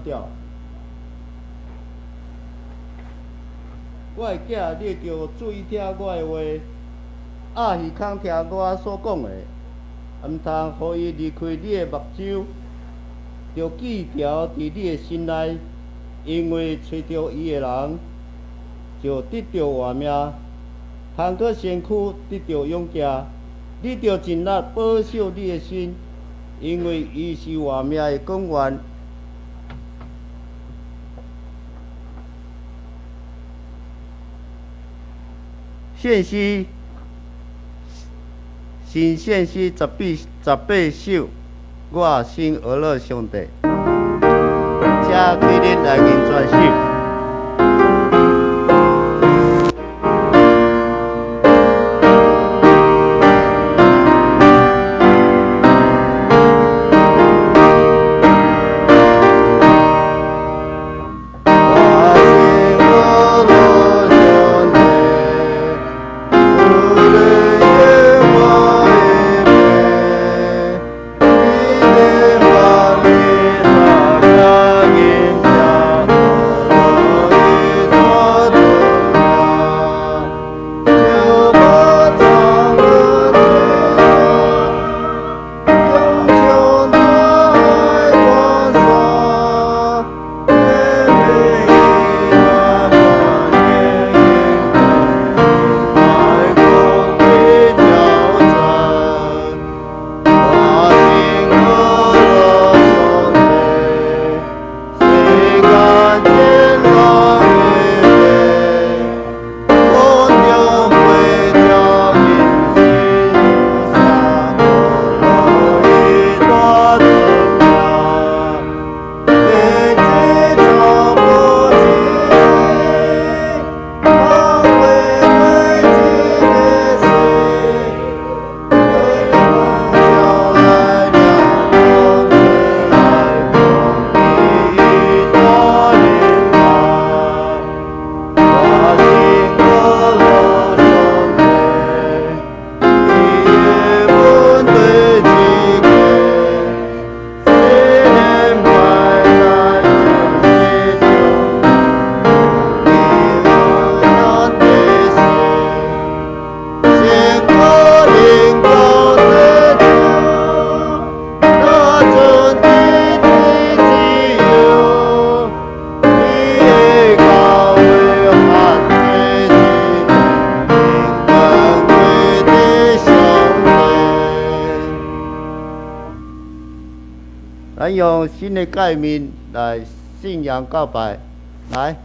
调。我的囝，你著注意聽我的話，鴨耳孔聽我所講的，毋通予伊離開你的目睭，著記牢佇你的心內，因為揣著伊的人，就得著活命，通閣身軀得著勇健。你著盡力保守你的心，因為伊是活命的根源。獻詩，新獻詩18首，我心訛樂上帝，請起立來認全首。咱用新的誡命來信仰告白，來，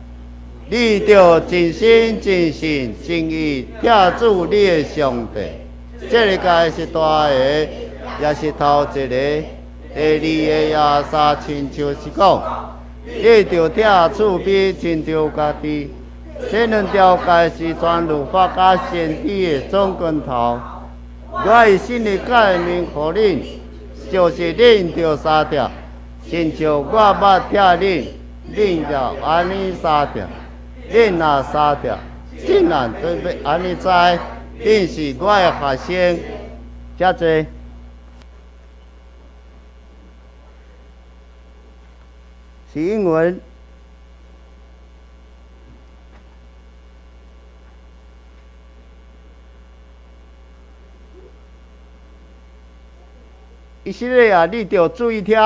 你著盡心、盡性、盡意疼主你的上帝。這个誡是大个，也是頭一个。第二个也相親像是講，你著疼厝邊親像家己。這兩條誡是全律法佮先知的總綱頭。我以新的誡命予恁，就是恁著相疼，親像我捌疼恁，恁就按呢相疼。恁若相疼，眾人就欲按呢知，恁是我的學生。請坐。是英文。以色列啊，你著注意聽。予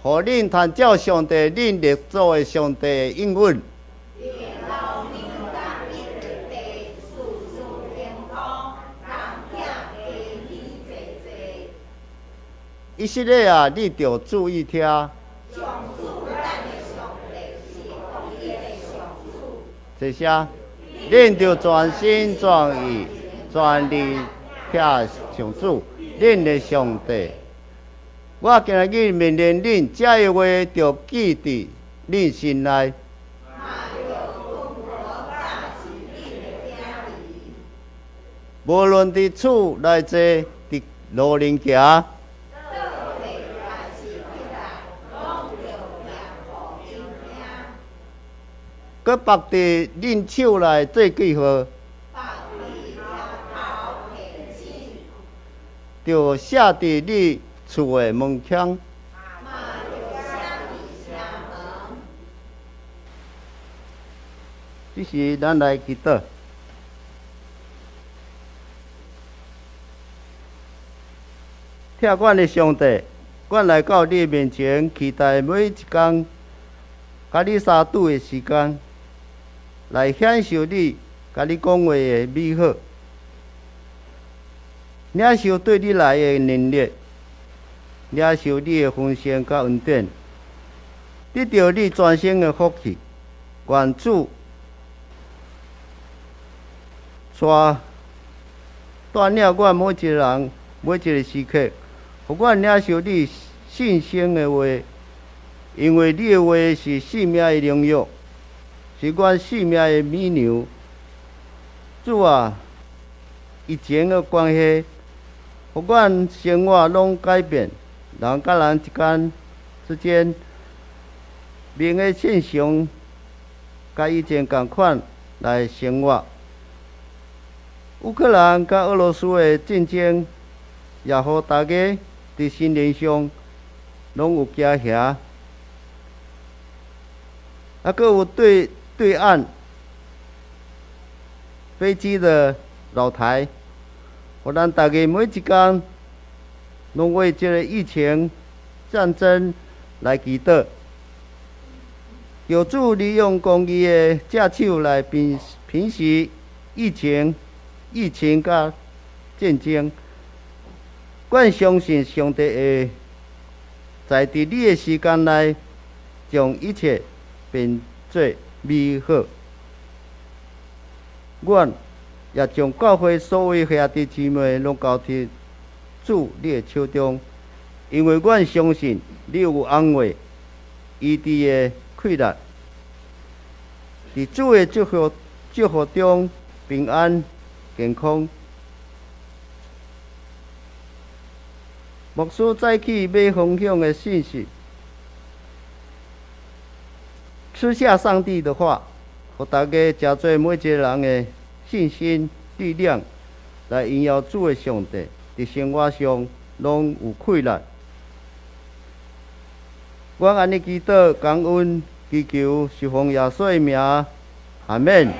恁通照上帝恁列祖的上帝的應允。以色列啊，你著注意聽。坐下，恁著全心全意全力疼上主，恁的上帝。我今日命令恁，這个話著記佇恁心內。無論佇厝內坐，佇路頂行，閣縛佇恁手內做記號，著寫佇你厝的門窗。這時，咱來祈禱。疼阮的上帝，阮來到你的面前，期待每一工佮你相拄的時間，來享受你共你講話的美好，領受對你來的能力，領受你的豐盛佮恩典，得著你全身的福氣。願主帶帶領阮每一个人，每一个時刻，予阮領受你信心的話，因為你的話是性命的靈藥，是阮性命的美糧。主啊，疫情的關係，予阮生活攏改變，人佮人之間之間，免的線上，佮以前仝款來生活。烏克蘭佮俄羅斯的戰爭，也予大家佇心靈上攏有驚嚇。啊，閣有對對岸飛機的擾台，予咱大家每一工攏為這个疫情、戰爭來祈禱。求主利用公義的正手來平平息疫情、疫情佮戰爭。阮相信上帝會在佇你的時間內，將一切變做美好。阮也將教會所有兄弟姊妹攏交佇主你的手中，因為阮相信你有安慰、醫治的氣力。佇主的祝福祝福中平安健康。牧師早起欲分享的信息，吃下上帝的話，予大家成做每一个人的信心力量，來榮耀主的上帝。佇生活上攏有氣力。阮按呢祈禱、感恩、祈求，是奉耶穌的名，阿們。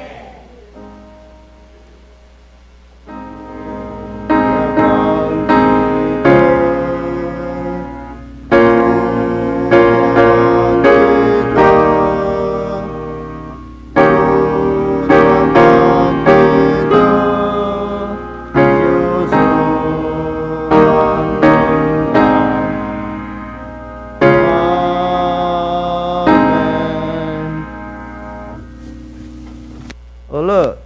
俄勒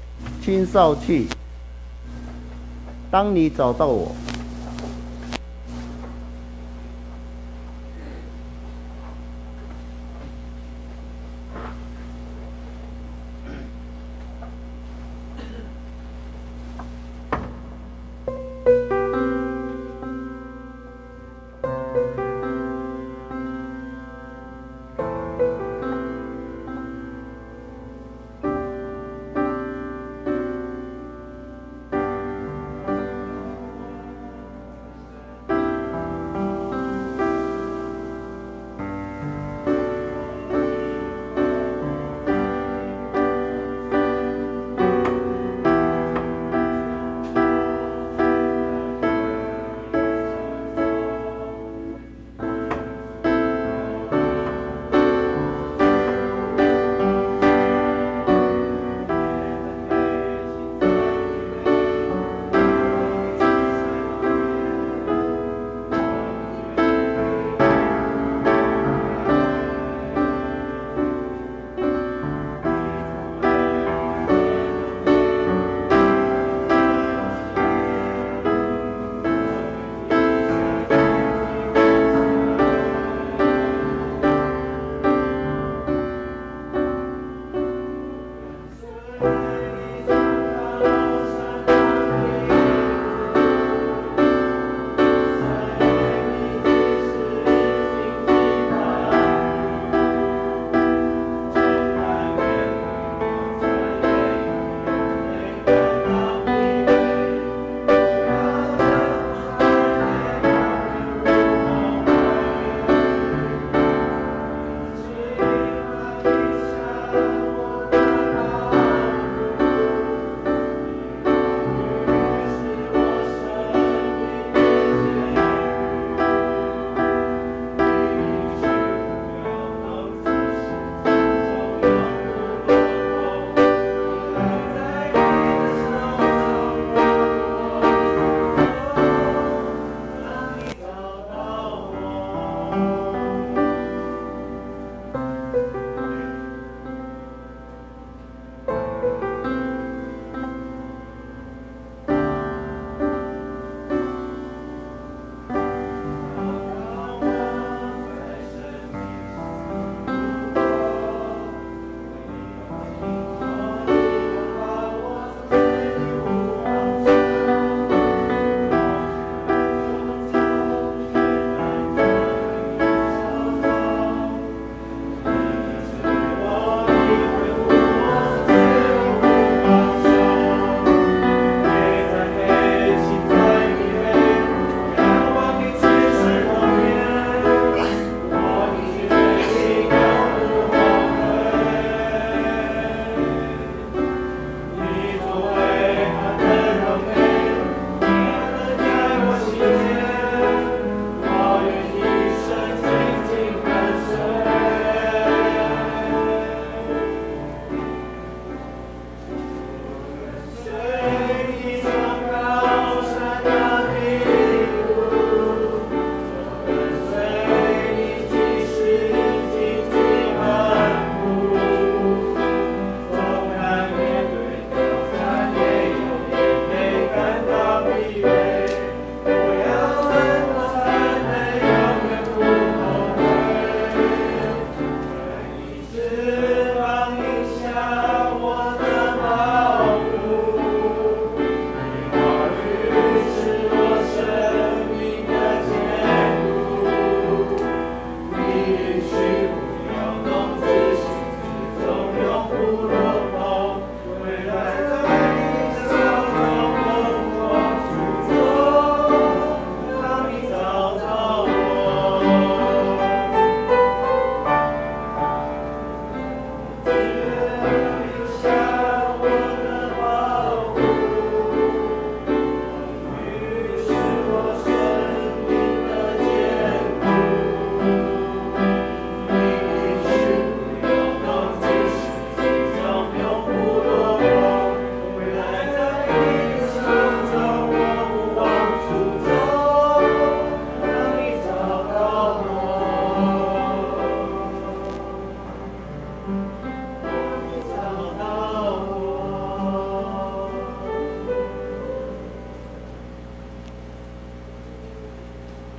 青少契，當你找到我。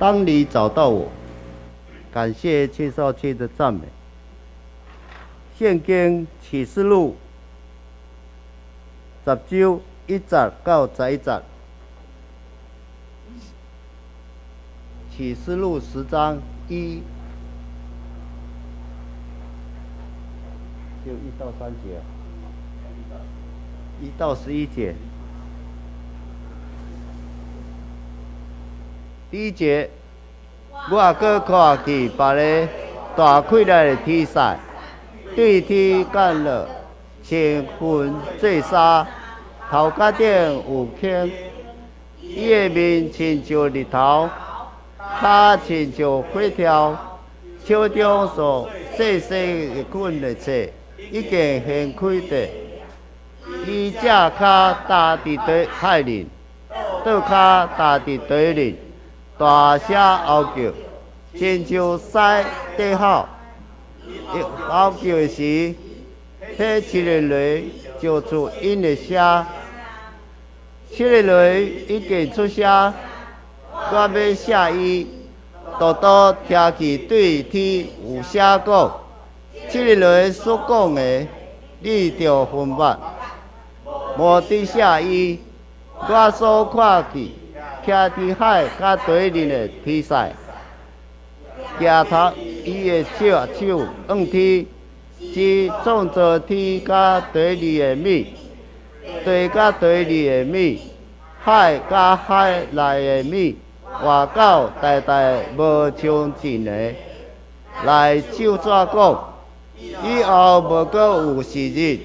當你找到我，感謝崔少卿的讚美。聖經啟示錄10章1節到11節。啟示錄10章1，就1到3節，1到11節。第一節，我閣看見別个大氣力的天使，對天降落，穿雲做衫，頭殼頂有圈，伊的面親像日頭，跤親像火柱，手中所細細一捆的冊，已經掀開的，伊正跤踏佇地海面，倒跤踏佇地面。大聲吼叫，親像獅咧吼。吼叫的時，彼七个雷就出𪜶的聲。七个雷已經出聲，我欲寫伊，拄拄聽見對天有聲講：七个雷所講的，你著分別，無得寫伊。我所看見徛佇海佮地面的天使，舉頭伊的手手向天，指創造天佮地裡的物，地佮地裡的物，海佮海內的物，活到代代無窮盡的，來咒詛講：以後無閣有時日，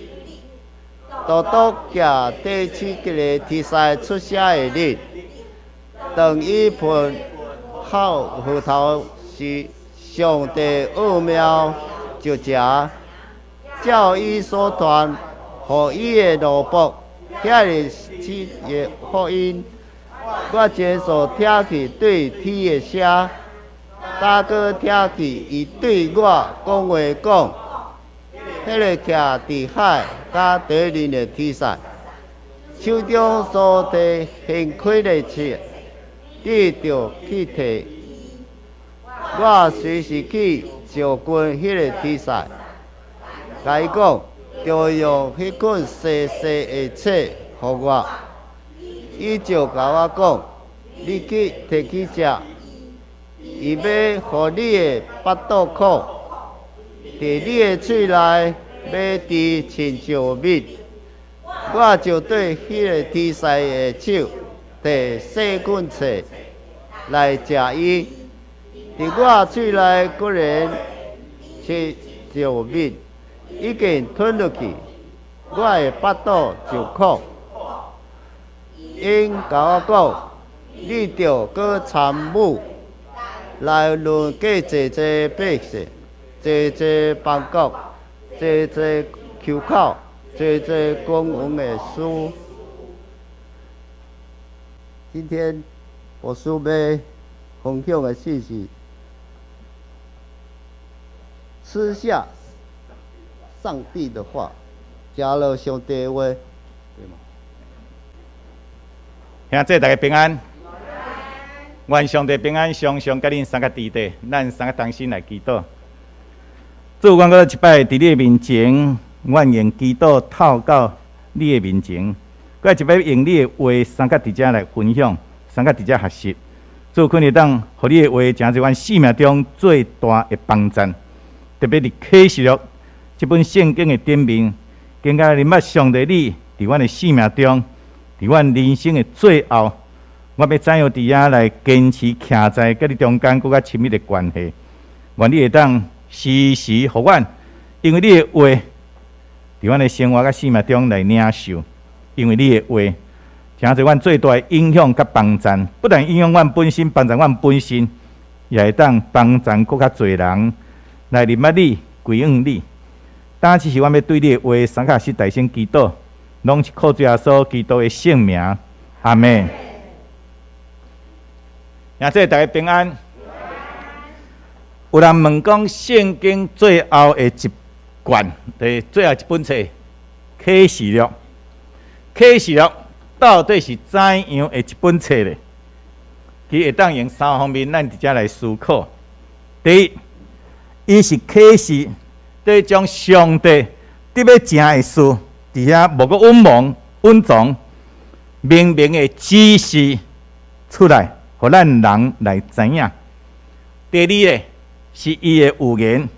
拄拄行第七个天使出聲的日。當伊噴號號頭時，上帝奧妙就食，照伊所傳予伊的奴僕，遐个七个福音。我前所聽見對天的聲，今閣聽見伊對我講話講，彼个徛佇海佮地面的天使，手中所提掀開的冊，你著去提。我隨時去就近彼个天使，共伊講，著用彼捆細細的冊予我。伊就共我講：你去提去食，伊欲予你的腹肚苦，佇你的喙內欲甜親像蜜。我就對彼个天使的手提細捆冊來食伊，佇我喙內果然親像蜜，已經吞落去，我的腹肚就苦。𪜶共我講：你著閣參武來論過濟濟百姓、濟濟邦國、濟濟丘口、濟濟君王的事。今天牧師欲分享的信息，吃下上帝的話，食落上帝的話，對嗎？兄弟大家平安，願上帝平安，常常佮恁三个佇底，咱三个同心來祈禱。主，阮閣一擺佇你的面前，阮用祈禱透到你的面前，閣一擺用你的話三個佇遮來分享，三個佇遮學習。主，懇你當予你的話，成做阮生命中最大的幫贊。特別佇啟示錄這本聖經的頂面，更加認捌上帝你佇阮的生命中，佇阮人生的最後，我欲怎樣佇遐來堅持徛在佮你中間閣較親密的關係？願你會當時時予阮，因為你的話，佇阮的生活佮生命中來領受，因為你的話，成做阮最大的影響佮幫贊，不但影響阮本身，幫贊阮本身，也會當幫贊閣較濟人來認捌你、歸向你。當此時，阮欲對你的話，三較實大聲祈禱。攏是靠主耶穌基督的聖名，阿們。兄弟大家平安。有人問講，聖經最後的一卷，對，最後一本冊，啟示錄，啟示錄到底是怎樣的一本冊咧？其實會當用三方面，咱佇遮來思考。第一，伊是啟示，對將上帝得欲成的事，佇遐無閣隱瞞、隱藏，明明的指示出來，予咱人來知影。第二个是伊的預言，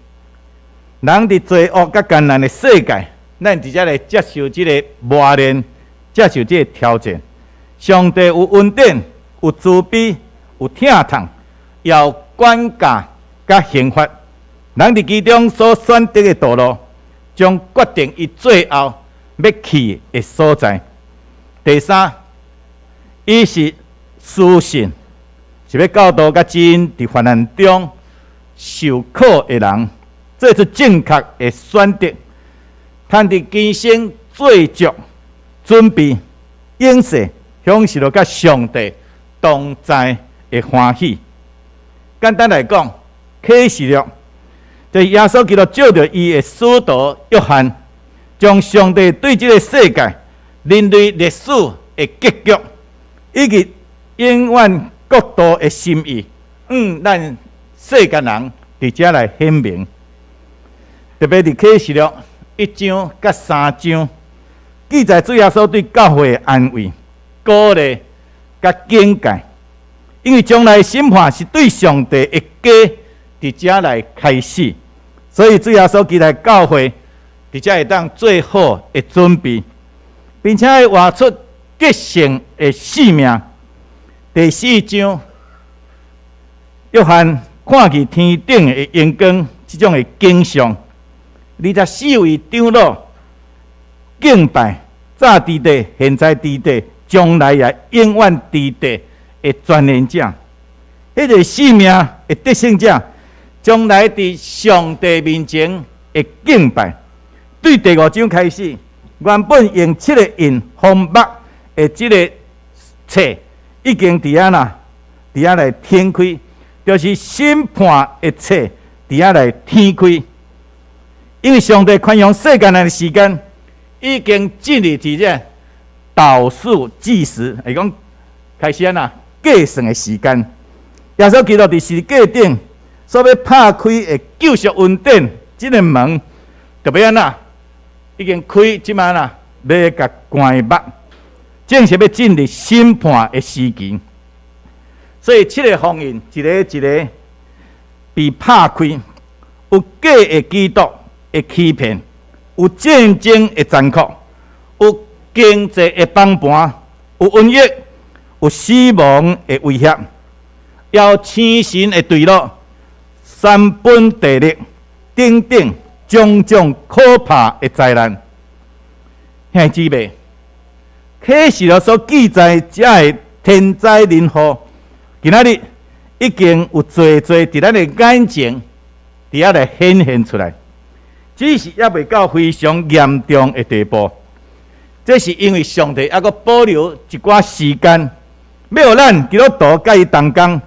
人佇罪惡佮艱難的世界，咱佇遮來接受這个磨練，接受這个挑戰。上帝有恩典，有慈悲，有疼痛，也有管教佮刑罰。人佇其中所選擇的道路，將決定伊最後欲去的所在。第三，伊是書信，是欲教導佮指引佇患難中受苦的人，做出正確的選擇，通佇今生做足準備，永世享受著佮上帝同在的歡喜。簡單來講，啟示錄就是耶穌基督借著伊的使徒約翰，將上帝對這个世界、人類歷史的結局，以及永遠國度的心意，向咱世間人佇遮來顯明。特別佇啟示錄一章佮三章，記載主耶穌對教會的安慰、鼓勵佮警戒，因為將來的審判是對上帝的家佇遮來開始，所以主耶穌期待教會佇遮會當做好的準備，並且會活出得勝的生命。第四章，約翰看見天頂的榮光，這種的景象，24位長老敬拜早佇地、現在佇地、將來也永遠佇地的全能者，彼個生命的得勝者，將來佇上帝面前會敬拜。對第五章開始，原本用七个印封密的這个冊，已經佇遐啦，佇遐來展開，就是審判的冊佇遐來展開。因為上帝寬容世間人的時間已經進入佇這倒數計時，會講開始按怎計算的時間。耶穌基督佇十字架頂所欲拍開的救贖恩典，這个門就欲按怎已經開，這擺啦欲共關密，正式欲進入審判的時期。所以七个封印一个一个被拍開，有假的基督的欺騙，有戰爭的殘酷，有經濟的崩盤，有瘟疫，有死亡的威脅，有星辰的墜落，山崩地裂等等種種可怕的災難。兄弟姊妹，啟示錄所記載這个天災人禍，今仔日已經有濟濟佇咱的眼前佇遐來顯現出來，只是猶未到非常嚴重的地步。這是因為上帝猶閣保留一寡時間，欲予咱基督徒佮伊同工，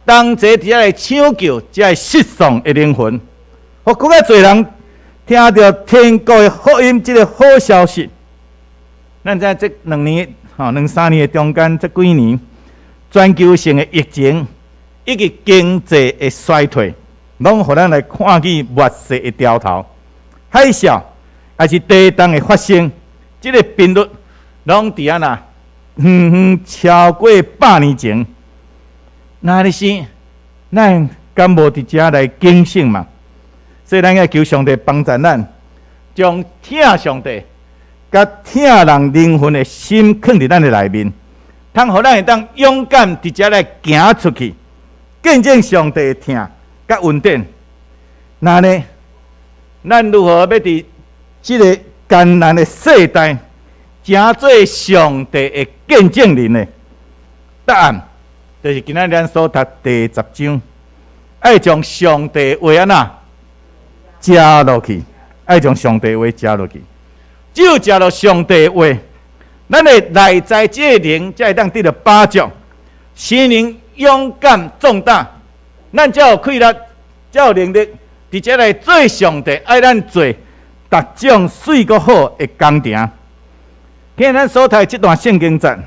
同齊佇遐來搶救這个失喪的靈魂，予閣較濟人聽著天國的福音這个好消息。咱知這兩年、吼兩三年的中間，這幾年全球性的疫情以及經濟的衰退，攏予咱來看見末世的兆頭，海嘯抑是地動的發生，這个頻率攏佇按怎遠遠超過100年前。若是咱敢無佇遮來警醒嘛？所以咱愛求上帝幫助咱，將疼上帝佮疼人靈魂的心囥佇咱的內面，通予咱會當勇敢佇遮來行出去，見證上帝的疼佮恩典。那呢，咱如何欲佇這个艱難的世代，成做上帝的見證人呢？答案就是今仔日咱所讀第十章，愛將上帝話按怎食落去，愛將上帝話食落去。只有食落上帝話，咱的內在這个靈才會當得著飽足，心靈勇敢壯膽，咱才有氣力，才有能力，佇遮來做上帝愛咱做逐種媠閣好的工程。今日咱所讀這段聖經節，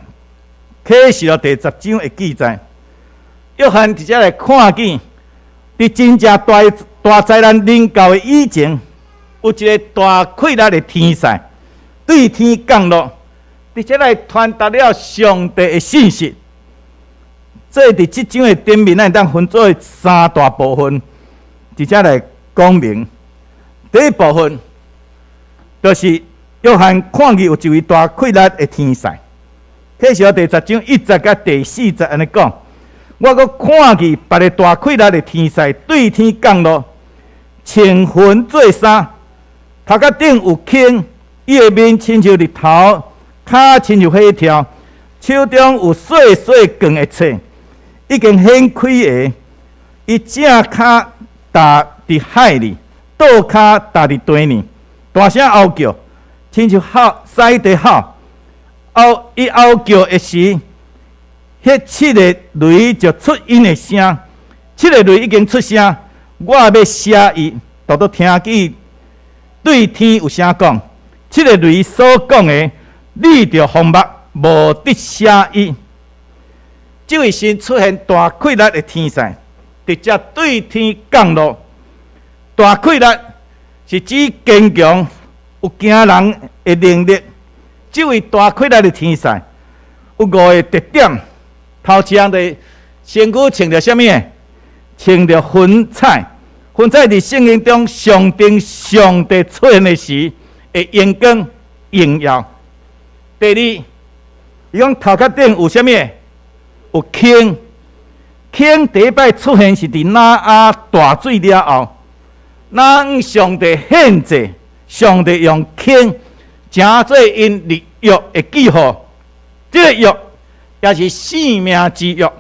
啟示錄第十章的記載，約翰佇遮來看見，佇真正大大災難臨到的以前，有一个大氣力的天使對天降落，佇遮來傳達了上帝的信息。這佇這章的頂面，咱會當分做三大部分，佇遮來講明。第一部分，就是約翰看見有一位大氣力的天使。啟示錄第10章1節佮第4節按呢講，我閣看見別个大氣力的天使對天降落，穿雲做衫，頭殼頂有銎，伊的面親像日頭，跤親像火柱，手中有細細卷的冊，已經掀開的。伊正跤踏佇海裡，倒跤踏佇地裡，大聲嗷叫，親像吼獅佇吼。吼伊嗷叫的時，彼七个雷就出𪜶的聲，七个雷已經出聲，我欲寫伊，拄拄聽見對天有聲講，七个雷所講的，你著封密，無得寫伊。這位新出現大氣力的天使，直接對天降落。大氣力是指堅強、有驚人的能力。這位大氣力的天使有五个特點。頭一項就是身軀穿著啥物？穿著雲彩。雲彩佇聖經中象徵上帝出現的時的榮光榮耀。第二，伊講頭殼頂有啥物？有銎。銎第一擺出現是佇挪亞大水了後，挪亞上帝獻祭，上帝用銎成做𪜶立約的記號。這个約也是生命之約，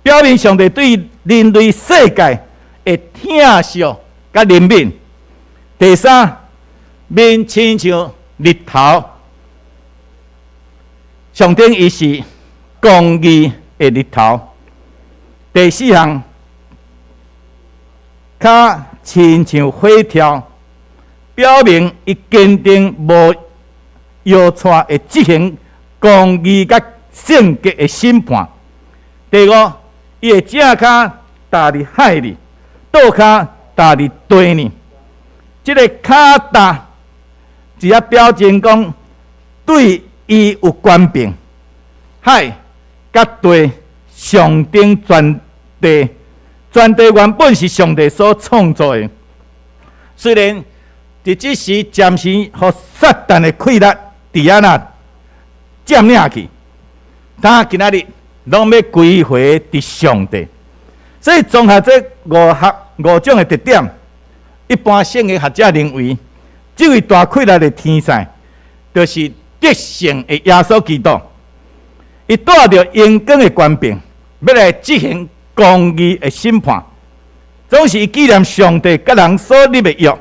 表明上帝對人類世界的疼惜佮憐憫。第三，面親像日頭，象徵伊是公義的日頭。第四項，跤親像火柱，表明伊堅定無搖掣會執行公義佮聖潔的審判。第五，伊的正跤踏佇海裡，倒跤踏佇地裡。這个跤踏，只要表徵講對伊有權柄。海佮地象徵全地，全地原本是上帝所創造的。雖然佇這時暫時予撒旦的氣力佇遐那佔領去，但今仔日攏欲歸回佇上帝。所以綜合這五項五種的特點，一般聖經學者認為，這位大氣力的天使，就是得勝的耶穌基督。伊帶著榮光的權柄，欲來執行公義的審判，總是伊紀念上帝佮人所立的約。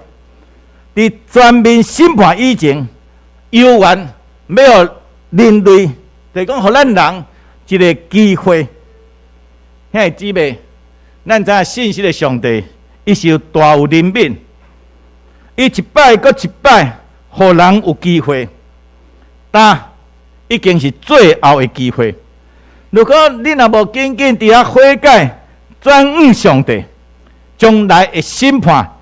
佇全面審判以前，猶原欲予人類，就是講予咱人一个機會。兄弟姊妹，咱知影信實的上帝，伊是有大有憐憫，伊一擺閣一擺，予人有機會，但已經是最後的機會。如果你若無緊緊佇遐悔改，轉向上帝，將來的審判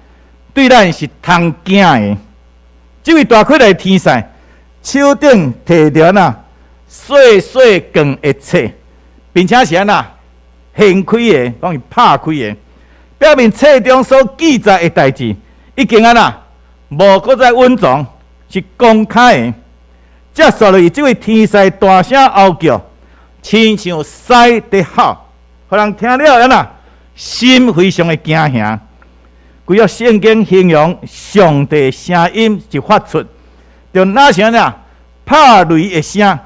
對咱是通驚的。這位大氣力的天使手頂提著按怎細細卷的冊，並且是按怎掀開的，講是拍開的，表明冊中所記載的代誌已經按怎無閣再隱藏，是公開的。接續落去，這位天使大聲嗷叫，親像獅佇吼，予人聽了按怎心非常的驚嚇。規個聖經形容上帝聲音一發出，就若像按怎拍雷的聲，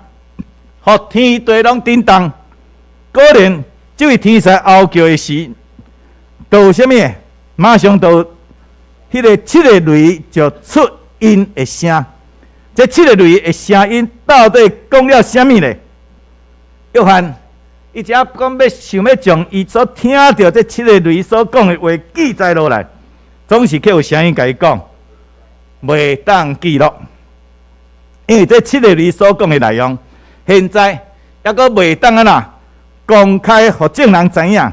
予天地攏震動。果然，這位天使嗷叫的時，就有啥物？馬上就彼个七个雷就出𪜶的聲。這七个雷的聲音到底講了啥物呢？約翰伊只講欲想欲將伊所聽著這七个雷所講的話記載落來，總是去有聲音共伊講，袂當記錄，因為這七个雷所講的內容，現在猶閣袂當按怎公開予眾人知影。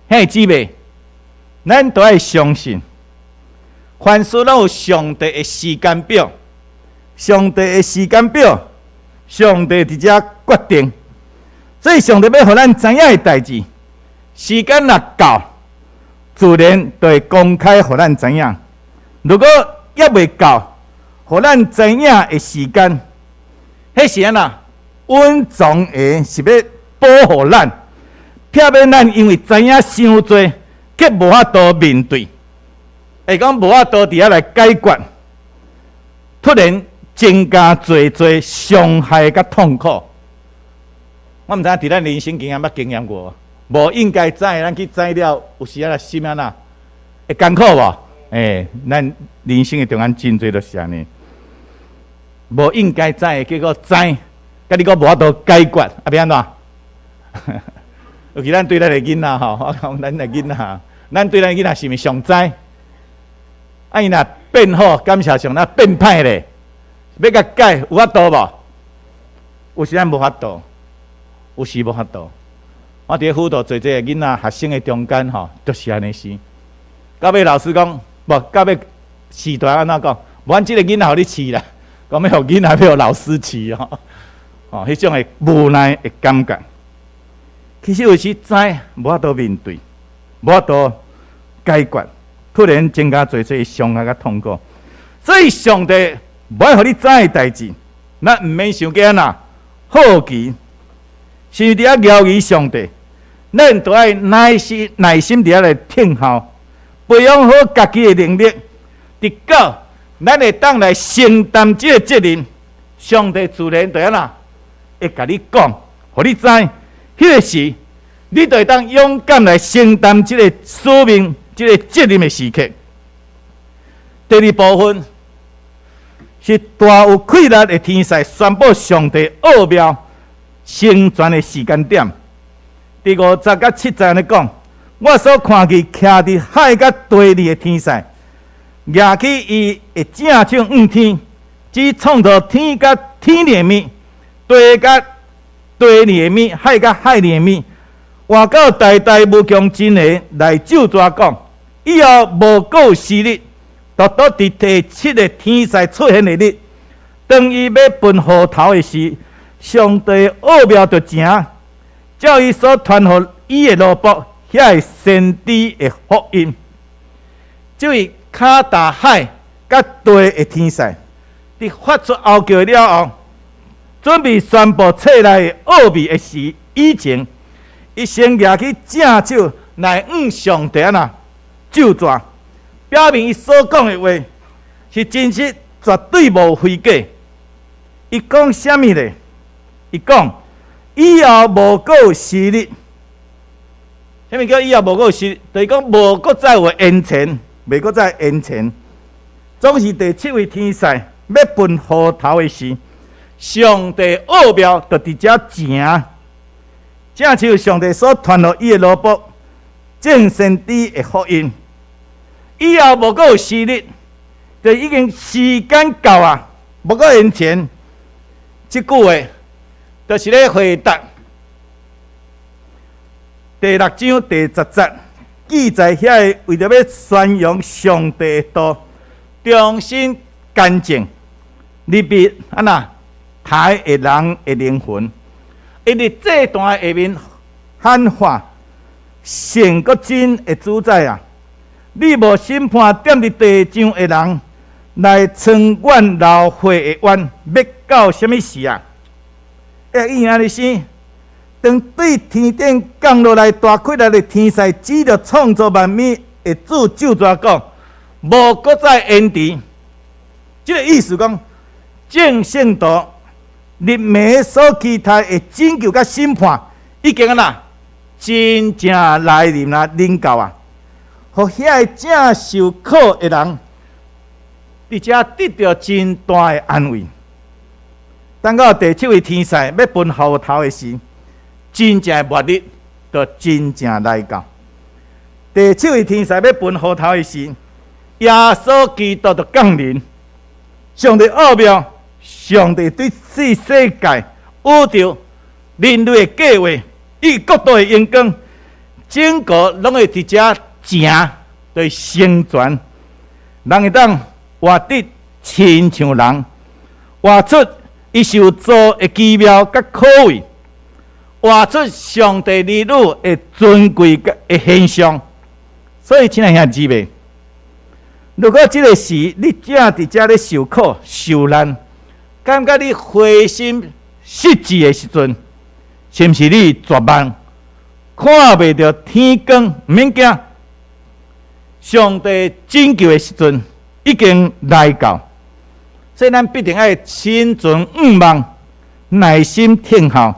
兄弟姊妹，咱都愛相信，凡事攏有上帝的時間表，上帝的時間表，上帝佇遮決定。所以上帝欲予咱知影的代誌，時間若到，自然就會公開予咱知影。如果猶未到，予咱知影的時間，彼時按怎隱藏的是欲保護咱，避免咱因為知影傷濟，卻無法度面對，會講無法度佇遐來解決，突然增加濟濟傷害佮痛苦。我毋知影佇咱人生經驗捌經驗過無？無應該知，咱去知了，有時仔心按怎會艱苦無？欸，咱人生的中間真濟都是按呢，無應該知的，結果知，佮你閣無法度解決，啊，欲按怎？尤其咱對咱的囡仔吼，我講咱的囡仔，咱對咱的囡仔是毋是上知？啊，伊若變好，感謝上，若變歹咧，欲共改有法度無？有時咱無法度，有時無法度。我佇咧輔導濟濟的囡仔學生的中間吼，就是按呢是。到尾老師講，無到尾時代按怎講？無按這个囡仔予你飼啦，講欲予囡仔欲予老師飼吼，哦，彼種的無奈的感覺。其實有時知無法度面對，無法度解決，突然增加濟濟傷害佮痛苦。所以上帝無愛予你知的代誌，咱毋免傷過按怎好奇，是佇遐枵疑上帝，咱都愛耐心耐心佇遐來等候，培養好家己的能力，直到咱會當來承擔這個責任，上帝自然就按怎會共你講，予你知。彼个時，你就會當勇敢來承擔這个使命、這个責任的時刻。第二部分是大有氣力的天使宣布上帝奧妙成全的時間點。第五節佮七節按呢講，我所看見徛佇海佮地裡的天使，舉起伊的正手向天，指創造天佮天裡的物，地佮地裡的物，海佮海裡的物，活到代代無窮盡的來咒詛講，以後無閣有時日，獨獨佇第七个天使出現的日，當伊欲歕號頭的時，上帝奧妙就成，照伊所傳予伊的奴僕遐个先知的福音。這位跤踏海佮地的天使，佇發出號叫了後，準備宣布冊內的奧秘的時以前，伊先舉起正手來向上帝按怎咒詛，表明伊所講的話是真實，絕對無虛假。伊講啥物咧？伊講以後無閣有時日。啥物叫以後無閣有時日？就是講無閣再有延遲，袂閣再延遲。總是第七位天使欲歕號頭的時，上帝奧妙就佇遮成，正像上帝所傳予伊的奴僕眾先知的福音。以後無閣有時日，就已經時間到啊，無閣延遲。這句話就是咧回答第六章第十節記載遐个為著欲宣揚上帝的道，忠心乾淨，入去按怎台的人的靈魂，伊佇祭壇下面喊話：聖閣真的主宰啊！你無審判踮佇地上的人來償阮流血的冤，欲到啥物時啊？會應按呢生，當對天頂降落來大氣力的天使指著創造萬物的主咒詛講，無閣再延遲。這个意思講，眾聖徒入暝所期待的拯救佮審判，已經按怎真正來臨啊，臨到啊！予遐个正受苦的人，佇遮得著真大的安慰。等到第七位天使欲歕號頭的時，真正的末日就真正來到。第七位天使欲歕號頭的時，耶穌基督就降臨。上帝奧妙，上帝對這世界、宇宙、人類的計劃，伊國度的榮光，整個攏會佇遮成，就是成全。人會當活得親像人，活出伊受造的奇妙佮可畏，活出上帝兒女的尊貴的現象。所以，親愛兄弟姊妹，如果這個時你正佇遮咧受苦受難，感覺你灰心失志的時陣，是毋是你絕望，看袂著天光？毋免驚，上帝拯救的時陣已經來到，所以咱必定愛心存盼望，耐心等候。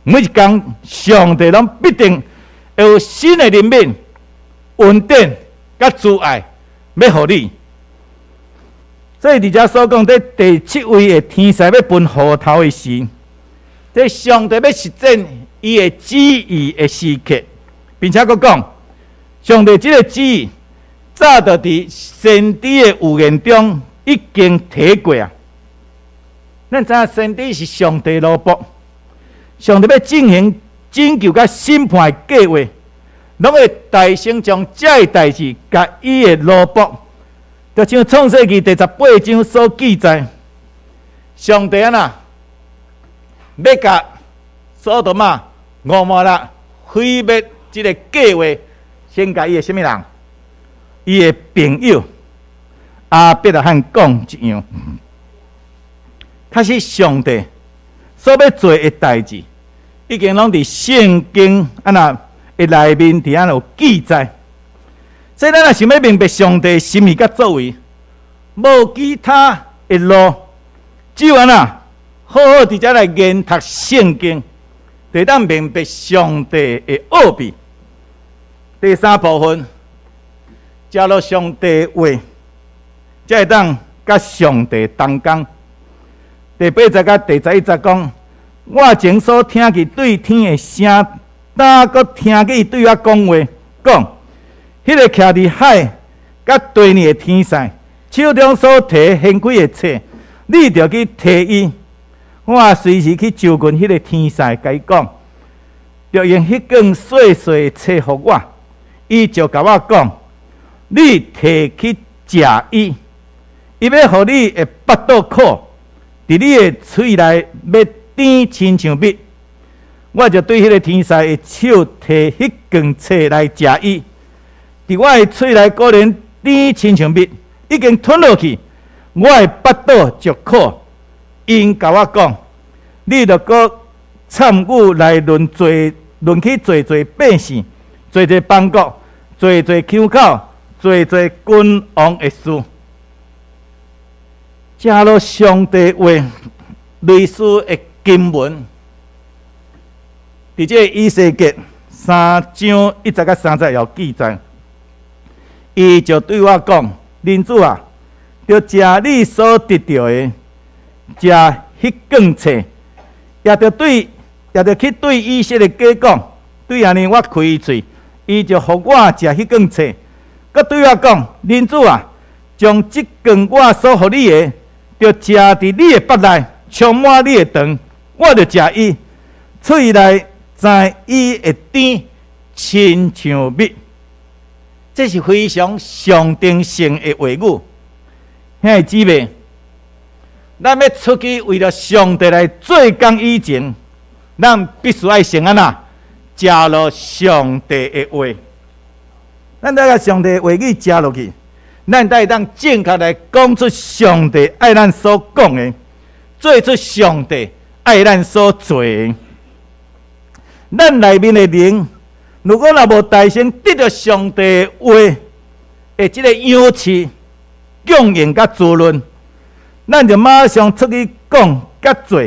每一工，上帝攏必定會有新的憐憫、恩典、佮慈愛，欲予你。所以佇遮所講，這第七位的天使欲歕號頭的時，這上帝欲實踐伊的旨意的時刻，並且閣講，上帝這個旨意早就佇先知的預言中已經提過啊。咱知影先知是上帝奴僕，上帝欲進行拯救佮審判的計劃，攏會代先將這个代誌共伊的奴僕，就像創世記第18章所記載，上帝按怎欲共所多瑪、蛾摩拉毀滅這个計劃，先共伊的啥物人？伊的朋友亞伯拉罕講一樣，確實上帝所欲做的代誌，已經攏佇聖經按怎的內面佇按怎有記載。所以咱若想欲明白上帝心意佮作為，無其他的路，只有按怎好好佇遮來研讀聖經，就會當明白上帝的奧秘。第三部分，食落上帝話，才會當佮上帝同工。第8節佮第11節講，我前所聽見對天的聲，今閣聽見伊對我講話，講，彼个徛佇海佮地面的天使，手中所提掀開的冊，你著去提伊。我隨時去就近彼个天使，共伊講，著用彼卷細細的冊予我。伊就共我講，你提去食伊，伊欲予你的腹肚苦，佇你的喙內欲甜親像蜜。我就對彼个天使的手提彼卷冊來食伊。佇我的喙內果然甜親像蜜，已經吞落去，我的腹肚就苦。𪜶共我講，你著閣參與來論濟論去濟濟百姓、濟濟邦國、濟濟腔口、濟濟君王的事。食落上帝話類似的經文，佇這個以西結3章1節到3節有記載。伊就對我講：人子啊，著食你所得著的，食彼卷冊，也著對，也著去對以色列家講。對按呢，我開喙，伊就予我食彼卷冊。閣對我講：人子啊，將這卷我所予你的，著食佇你的腹內，充滿你的腸，我就食伊，喙內知伊會甜，親像蜜。這是非常象徵性的話語，兄弟姊妹，咱欲出去為著上帝來做工以前，咱必須愛先按怎食落上帝的話。咱愛共上帝的話語食落去，咱才會當正確來講出上帝愛咱所講的，做出上帝愛咱所做的。咱內面的靈，如果若無代先得著上帝的話的這个養飼、供應佮滋潤，咱就馬上出去講佮做。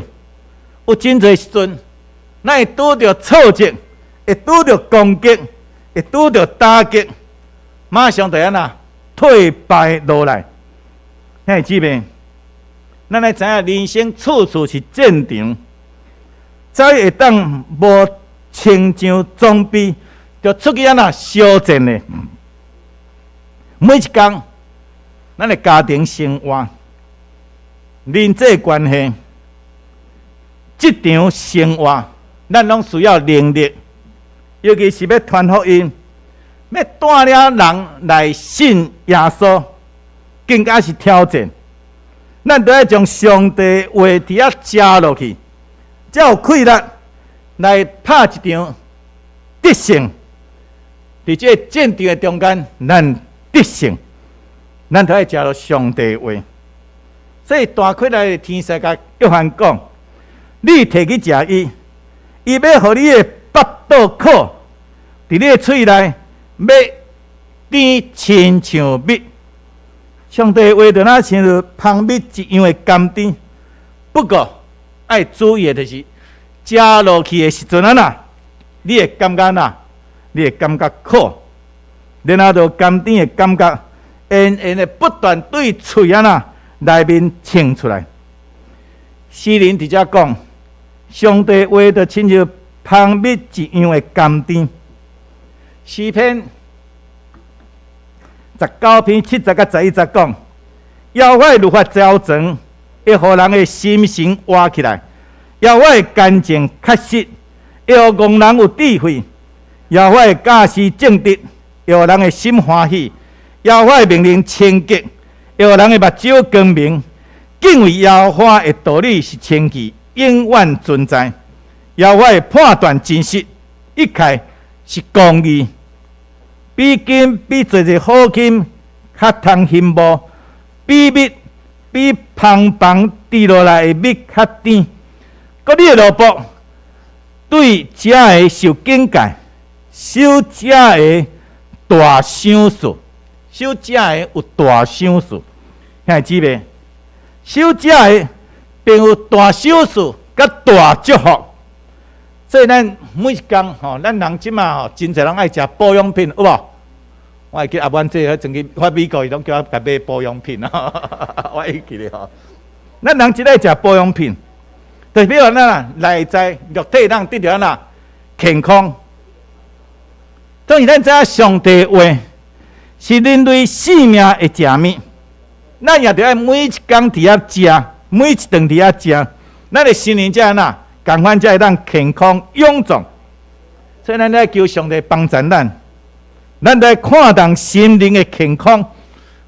有真濟時陣，咱會拄著挫折，會拄著攻擊，會拄著打擊，馬上就按怎退敗落來。兄弟姊妹，咱愛知影人生處處是戰場，才會當無穿上裝備，就出去按怎相戰的。每一工，咱的家庭生活、人際關係、職場生活，咱攏需要能力尤其是欲傳福音，欲帶領人來信耶穌，更加是挑戰。咱都愛將上帝話佇遐食落去，才有氣力來拍一場得勝。佇這個戰場的中間，咱得勝，咱都愛食落上帝話。所以大氣來的天使共約翰講：你提去食伊，伊欲予你的腹肚苦，佇你的喙內欲甜親像蜜。上帝話就若像蜂蜜一樣的甘甜。不過愛注意的就是，食落去的時陣按怎，你會感覺哪？你會感覺苦，然後就甘甜的感覺，延延的不斷對喙按怎內面衝出來。詩人佇遮講，上帝話就親像蜂蜜一樣的甘甜。詩篇19篇7節佮11節講，耶和華律法周全，會予人的心神活起來；耶和華的干淨確實，會予戇人有智慧；耶和華的教示正直，會予人的心歡喜；耶和華的命令清潔，會予人的目睭光明。敬畏耶和華的道理是清潔，永遠存在。耶和華的判斷真實，一切是公義。比金比濟濟好金較通欣慕，比蜜比蜂房滴落來的蜜較甜。閣你的奴僕對這个受警戒，守這个大賞賜，守這个有大賞賜。兄弟姊妹，守這个並有大賞賜佮大祝福。所以咱每一工吼，咱人這馬吼，真濟人愛食保養品，有無？我會記阿婉姐彼陣去發美國，伊攏叫我共買保養品我會記得吼。咱人真愛食保養品，就比如咱啊，內在肉體咱得著按怎健康。當然咱知影上帝話是人類性命的食物，咱也著愛每一工佇遐食，每一頓佇遐食，咱的心靈才按怎？仝款才會當健康勇壯，所以咱愛求上帝幫助咱，咱來看重心靈的健康，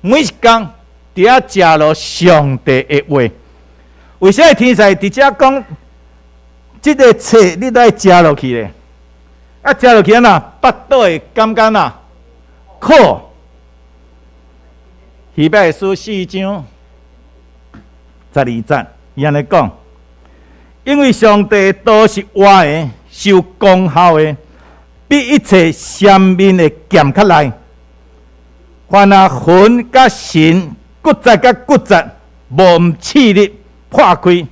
每一工佇遐食落上帝的話。為啥天使佇遮講，這个冊你都愛食落去咧？啊，食落去按怎？腹肚會感覺哪？苦。希伯來書4章12節，伊按呢講。因為上帝道是活的，是有功效的，比一切尖面的劍較利。凡啊魂佮神、骨節佮骨節，無毋刺入破開。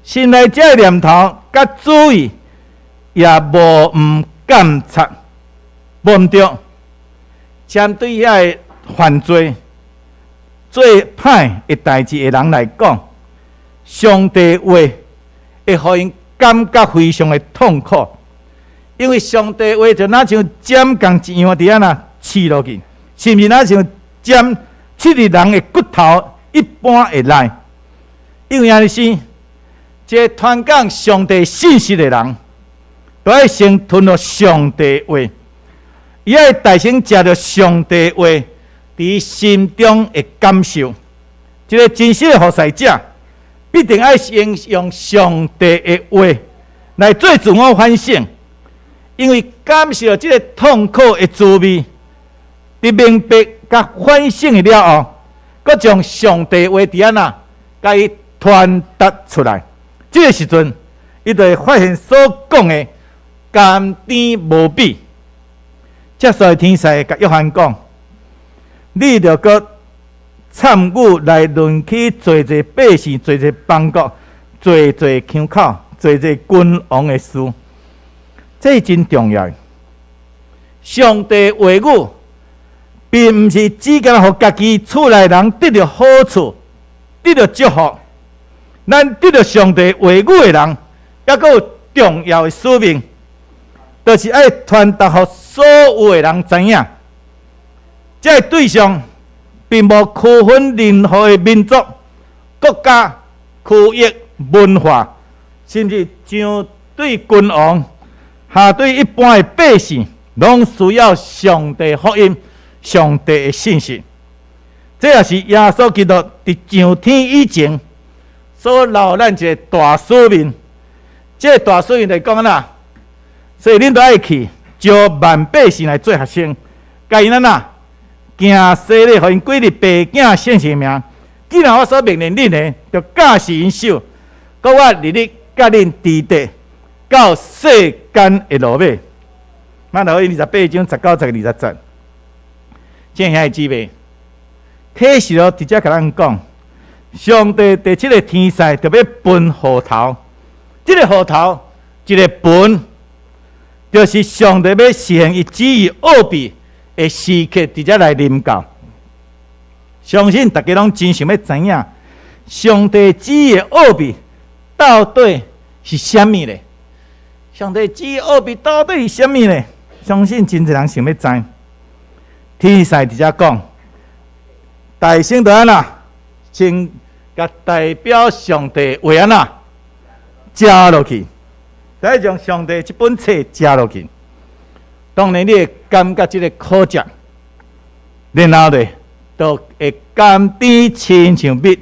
心內這念頭佮主意，也無毋鑑察，無毋對。針對遐个犯罪、做歹的代誌的人來講，上帝話會予𪜶感覺非常的痛苦，因為上帝話就若像針仝一樣佇按怎刺落去，甚至若像針刺佇人的骨頭一般會利。因為按呢是，這个傳講上帝信息的人，都愛先吞落上帝話，伊愛大聲食著上帝話，佇心中的感受，這个真實的服侍者，必定愛先用上帝的話來做自我反省，因為感受這个痛苦的滋味，佇明白佮反省了後，閣將上帝話佇按怎，共伊傳達出來。這个時陣，伊就會發現所講的甘甜無比。這所以天使共約翰講：你著閣參與來論起濟濟百姓、濟濟邦國、濟濟腔口、濟濟君王的事，這是真重要。上帝話語，並毋是只干予家己厝內人得著好處、得著祝福。咱得著上帝話語的人，猶閣有重要的使命，就是愛傳達予所有的人知影。這个對象並無區分任何的民族、國家、區域、文化，甚至相對君王，下對一般的百姓，攏需要上帝福音、上帝的信息。這也是耶穌基督佇上天以前所留咱一个大使命。這个大使命就講啦，所以恁都愛去招萬百姓來做學生，共𪜶按怎行洗禮，予𪜶歸入父子聖神名。既然我所命令恁的，就教示𪜶守，閣我日日佮恁佇咧，到世間的落尾。馬太福音28章19節20節，親愛姊妹，啟示錄直接共咱講，上帝第七个天使就欲分芋頭，這个芋頭一个分，就是上帝欲實現伊旨意奧秘的時刻，直接來臨到。相信大家攏真想欲知影，上帝旨意的奧秘到底是啥物咧？上帝旨意奧秘到底是啥物咧？相信真濟人想欲知。天使直接講，大聲就按怎，先共代表上帝話按怎，食落去，來將上帝這本冊食落去。當然你會感覺這个苦澀，然後咧，就會甘甜親像蜜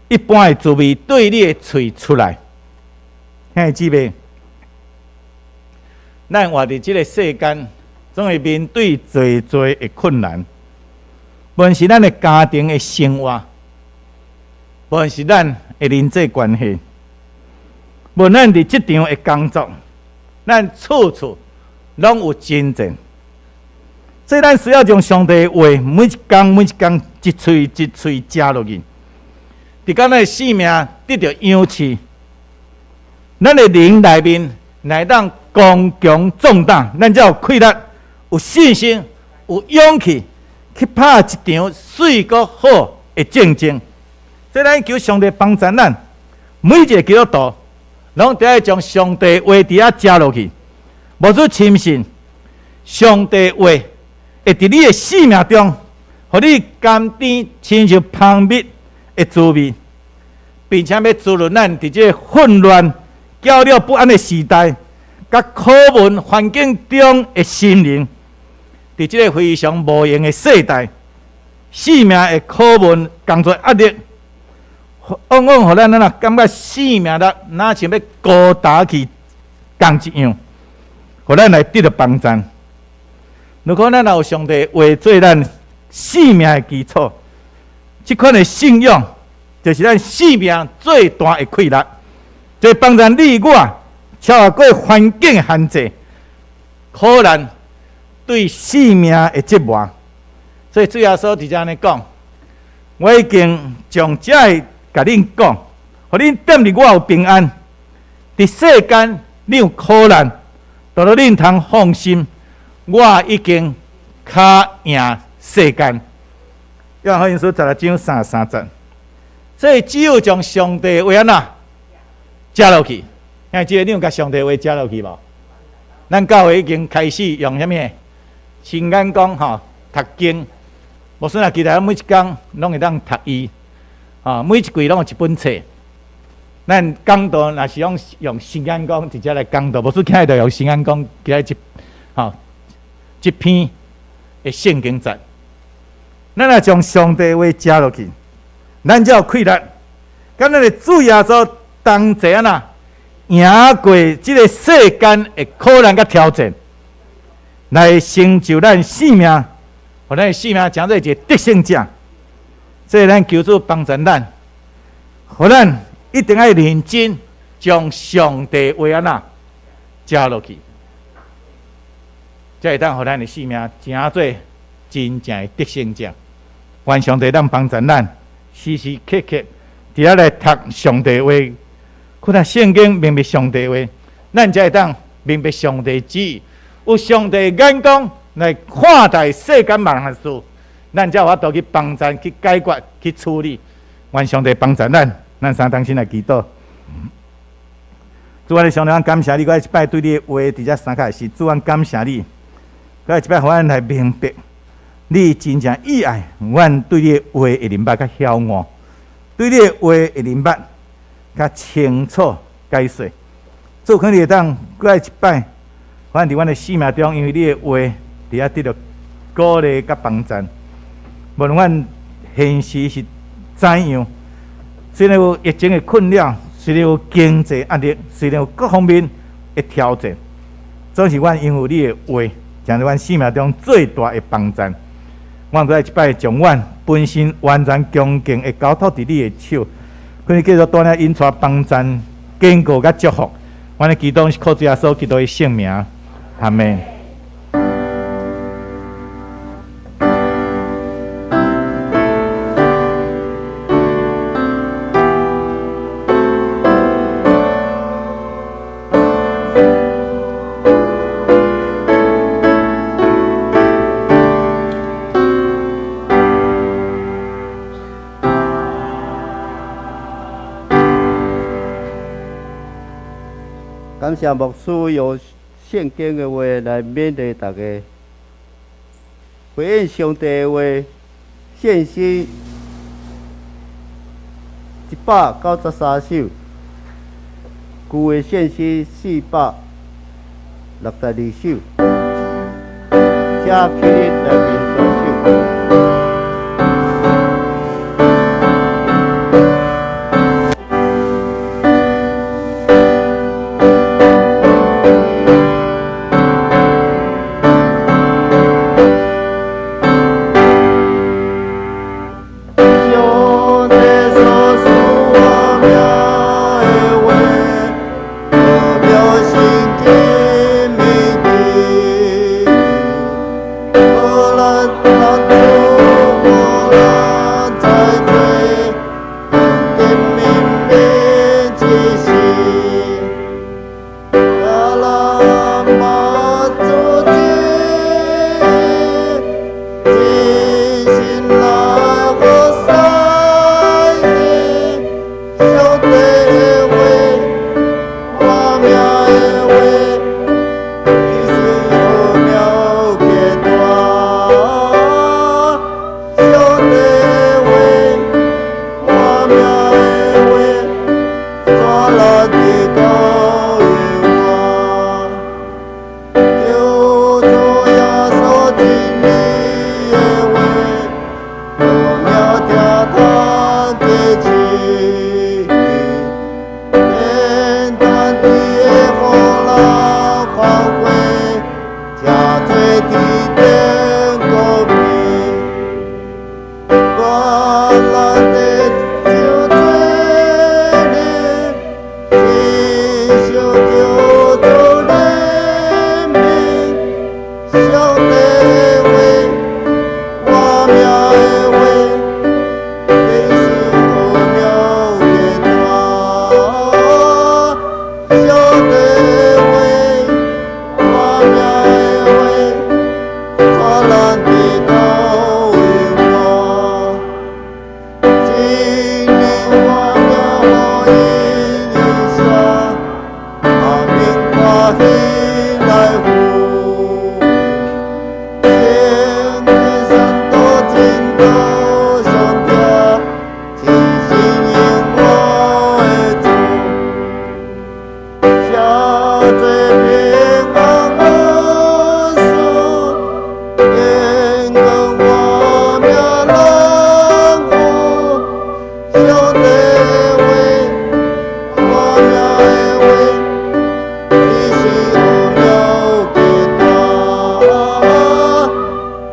一般的滋味對你的喙出來。兄弟姊妹，咱活佇這个世間，總會面對濟濟的困難。無論是咱的家庭的生活，無論是咱的人際關係，無論咱佇職場的工作，咱處處攏有爭戰。所以咱需要將上帝的話每一工每一工一喙一喙食落去，直到咱的生命得著養飼，咱的靈內面來當剛強壯膽，咱才有氣力、有信心、有勇氣去拍一場媠閣好的戰爭。所以咱求上帝幫助咱，每一个基督徒攏得愛將上帝話佇遐食落去，無做深信上帝話會佇你的生命中，予你甘甜親像蜂蜜的滋味，並且欲滋潤咱佇這个混亂、攪擾不安的時代，佮苦悶環境中的心靈，佇這个非常無閒的世代，生命的苦悶、工作壓力，往往予咱按怎感覺生命力若像欲孤單去仝一樣，予咱來得著幫助。如果咱若有上帝話做咱生命的基礎，這款的信仰就是咱生命最大的氣力，這幫助你我超越過環境的限制、苦難對生命的折磨。所以主耶穌佇遮按呢講：我已經將這个共恁講，予恁踮佇我有平安。佇世間恁有苦難，但是恁通放心，我已經敲贏世間。約翰福音書16章33節。所以只有將上帝話按怎食落去，兄弟，你有共上帝話食落去無？咱教會已經開始用啥物？新眼光吼讀經，無算啊，其實每一工攏會當讀伊，啊，每一季攏有一本冊。咱講道若是用用新眼光直接來講道，無輸起來就用新眼光起來一吼一篇的聖經節。咱若將上帝話食落去，咱才有氣力。佮咱的主耶穌同齊按怎贏過這个世間的苦難佮挑戰，來成就咱生命，予咱的生命成做一个得勝者。所以咱求主幫助咱，予咱一定愛認真將上帝話按怎食落去，才會當予咱的生命成做真正的得勝者。願上帝當幫助咱，時時刻刻佇遐來讀上帝話，看下聖經明白上帝話，咱才會當明白上帝旨意，有上帝眼光來看待世間萬項事，咱才有法度去幫助、去解決、去處理。願上帝幫助咱，咱三同心來祈禱。主啊，上帝，阮感謝你，閣一擺對你的話佇遮相佮時，主阮感謝你，閣一擺予阮來明白，你真正意愛阮對你的話的認捌較曉悟，對你的話的認捌較清楚解說。主，可你會當閣一擺，阮佇阮的生命中，因為你的話，佇遐得著鼓勵佮幫贊。無論阮現時是怎樣，雖然有疫情的困擾，雖然有經濟壓力，雖然有各方面的挑戰，總是阮因為你的話，成為阮生命中最大的幫贊。阮閣來一擺將阮本身完全恭敬的交託佇你的手，願你繼續帶領引帶幫贊、堅固佮祝福。阮的祈禱是靠主耶穌基督的聖名，阿們。感謝牧師用聖經的話來勉勵大家，回應上帝的話，聖詩193首，舊的聖詩462首，請起立來面舉手。上帝所賜我命的話，奧妙聖經秘密，予咱人主，予咱在罪，得明明之時，予咱馬主真，真心來服侍你，上帝的話，活命的話，其實奧妙極大。上帝的話，活命的話，帶咱得到永活。求主耶穌真理的話，奧妙聽通堅持，簡單的予人康悔，誠濟天頂高飛。願咱的上罪人，親像求主憐憫，上帝的話，活命的話，真是奧妙極大。上帝的話，活命的話，帶咱得到永活。真理活命予因寫，阿明歡喜來赴。聖經三道真道相聽，真心永活的主，寫做平安恩賜，堅強活命人有。上帝的話，活命的話，其實奧妙極大。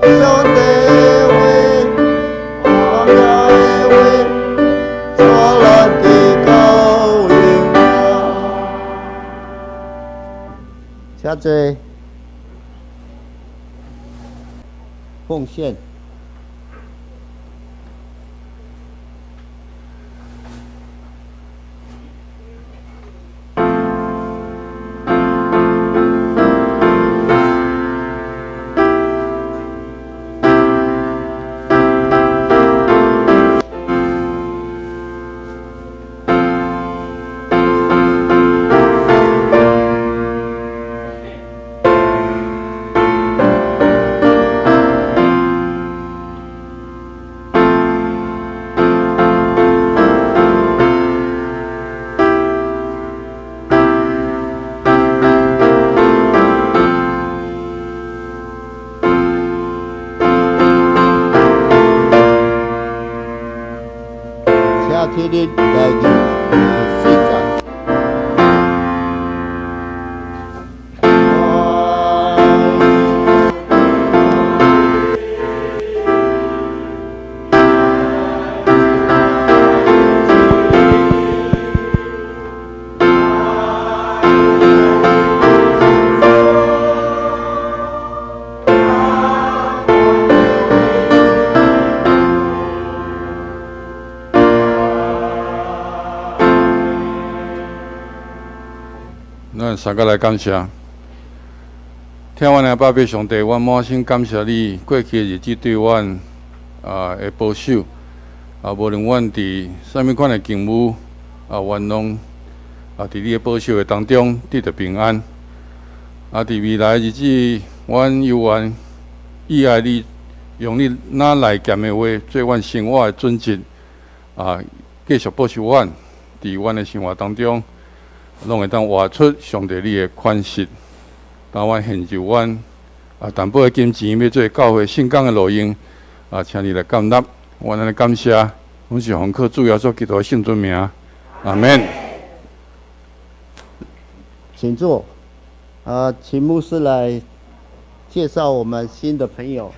上帝的話，活命的話，帶咱得到永活。請坐。奉獻。七日來日四節。咱三个來感謝，聽阮的爸爸上帝，阮滿心感謝你過去的日子對阮的保守，無論阮佇啥物款的境遇，阮攏佇你的保守的當中得著平安。佇未來日子，阮猶原倚愛你，用你那內劍的話做阮生活的準則，繼續保守阮佇阮的生活當中，攏會當活出上帝你的款式。當阮獻就阮淡薄的金錢，欲做教會聖工的路用，請你來感納，阮按呢感謝，阮是奉靠主耶穌基督的聖尊名，阿門。請坐。請牧師來介紹我們新的朋友。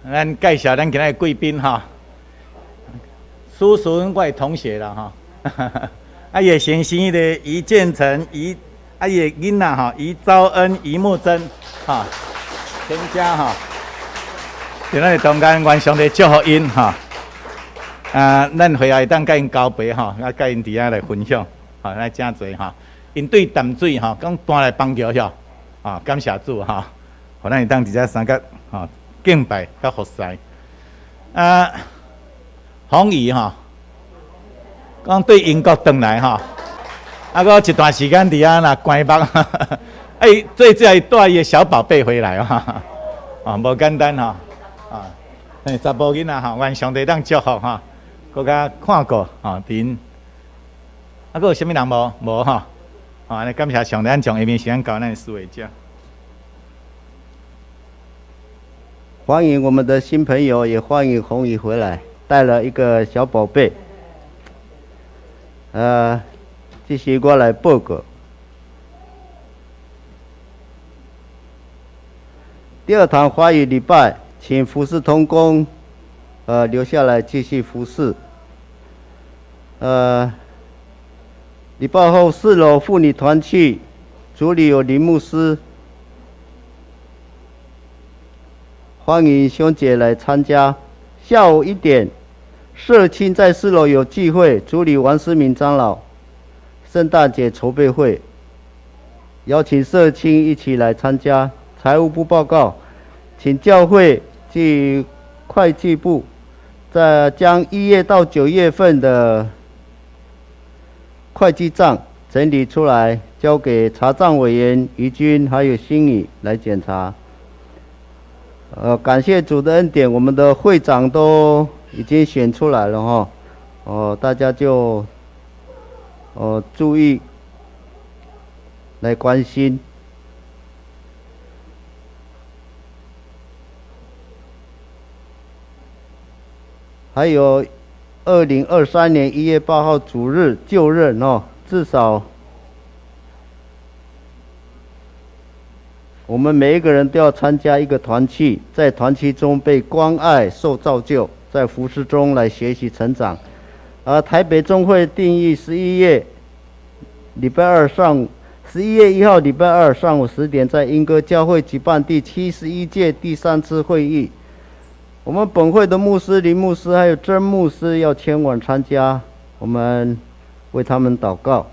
咱介紹咱今仔的貴賓哈。叔叔，我的同學啦哈，伊的先生彼个余建成，伊的囡仔吼，余昭恩、余木珍，哈，全家哈，佇咱的中間，願上帝祝福𪜶哈。咱會後會當佮𪜶交陪吼，佮𪜶佇遐來分享，吼，咱誠濟吼。𪜶對淡水吼，講搬來板橋遐，感謝主吼，予咱會當佇遮相佮吼敬拜佮服侍。洪宇吼，講對英國轉來吼，閣一段時間佇遐若關目，哎，最主要伊帶伊的小寶貝回來哈，無簡單吼，查甫囡仔吼，願上帝當祝福吼，閣較看顧吼，𪜶，閣有啥物人無？無吼，按呢感謝上帝，咱將下面時間交咱的司會長。歡迎我們的新朋友，也歡迎洪宇回來。帶了一個小寶貝，這是我來報告。第二堂華語禮拜，請服侍同工，留下來繼續服侍。禮拜後四樓婦女團契，主禮有林牧師，歡迎兄姐來參加。下午1點。社青在四樓有聚會，主禮王思明長老。聖誕節籌備會，邀請社青一起來參加。財務部報告，請教會及會計部在將1月到9月份的會計賬整理出來，交給查賬委員怡君還有新宇來檢查。感謝主的恩典，我們的會長都已經選出來了哈，大家就注意來關心。還有2023年1月8號主日就任哦，至少我們每一個人都要參加一個團契，在團契中被關愛、受造就，在服事中來學習成長。而台北中會定義11月禮拜二上午，11月1號禮拜二上午10點，在鶯歌教會舉辦第71屆第三次會議。我們本會的牧師林牧師還有曾牧師要前往參加，我們為他們禱告。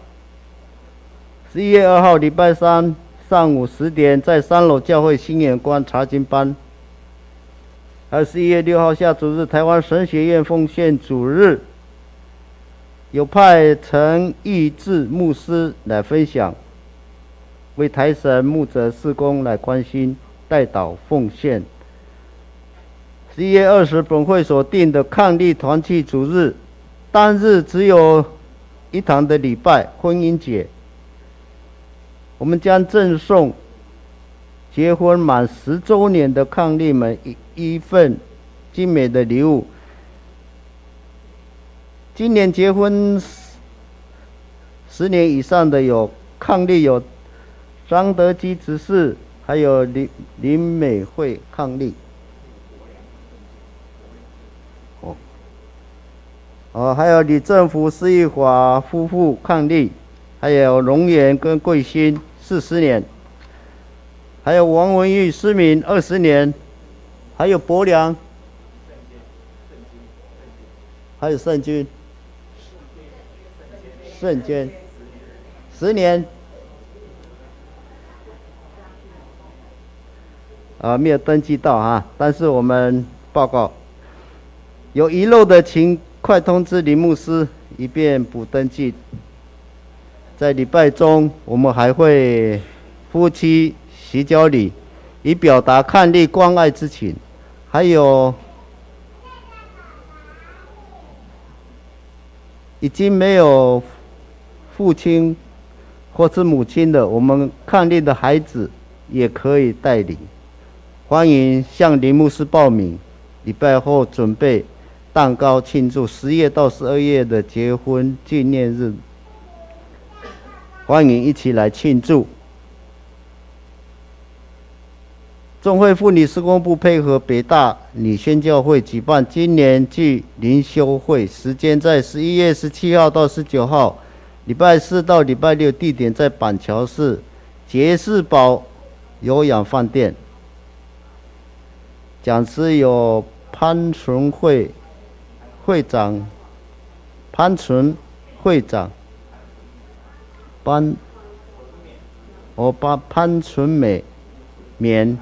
11月2號禮拜三上午10點，在三樓教會新眼光查經班。還有11月6號下主日，台灣神學院奉獻主日，有派陳義志牧師來分享，為台神牧者事工來關心代禱奉獻。11月20，本會所定的抗力團契主日，當日只有一堂的禮拜婚姻節，我們將贈送結婚滿10週年的伉儷們一份精美的禮物，今年結婚10年以上的有伉儷有張德基執事，還有林林美惠伉儷。哦，哦，還有李政福、施玉華夫婦伉儷，還有龍岩跟貴興40年，還有王文玉、施明20年，還有伯良，還有聖君，聖娟，十年。啊，沒有登記到啊，但是我們報告有遺漏的，請快通知林牧師，以便補登記。在禮拜中，我們還會夫妻洗腳禮，以表達伉儷關愛之情。還有已經沒有父親或是母親的，我們伉儷的孩子也可以代領。歡迎向林牧師報名。禮拜後準備蛋糕慶祝10月到12月的結婚紀念日，歡迎一起來慶祝。眾會婦女事工部配合北大女宣教會舉辦今年季靈修會，時間在11月17號到19號，禮拜四到禮拜六，地點在板橋市傑士堡有氧飯店。講師有潘純會會長、潘純會長、潘哦潘潘純美勉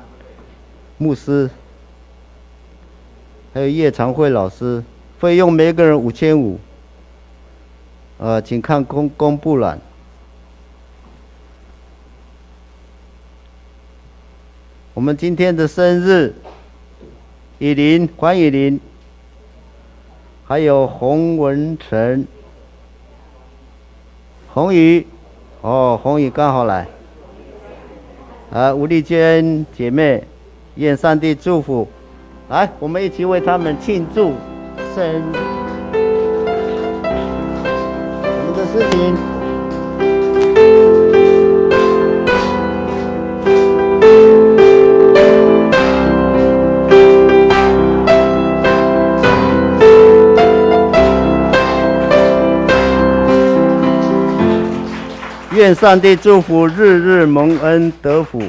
牧師，還有葉長惠老師，費用每個人5500。請看公公布欄。我們今天的生日。雨林，黃雨林，還有洪文成、洪宇，哦，洪宇剛好來。啊，吳麗娟姐妹，願上帝祝福。來，我們一起為他們慶祝生日。我們的事情。願上帝祝福，日日蒙恩得福。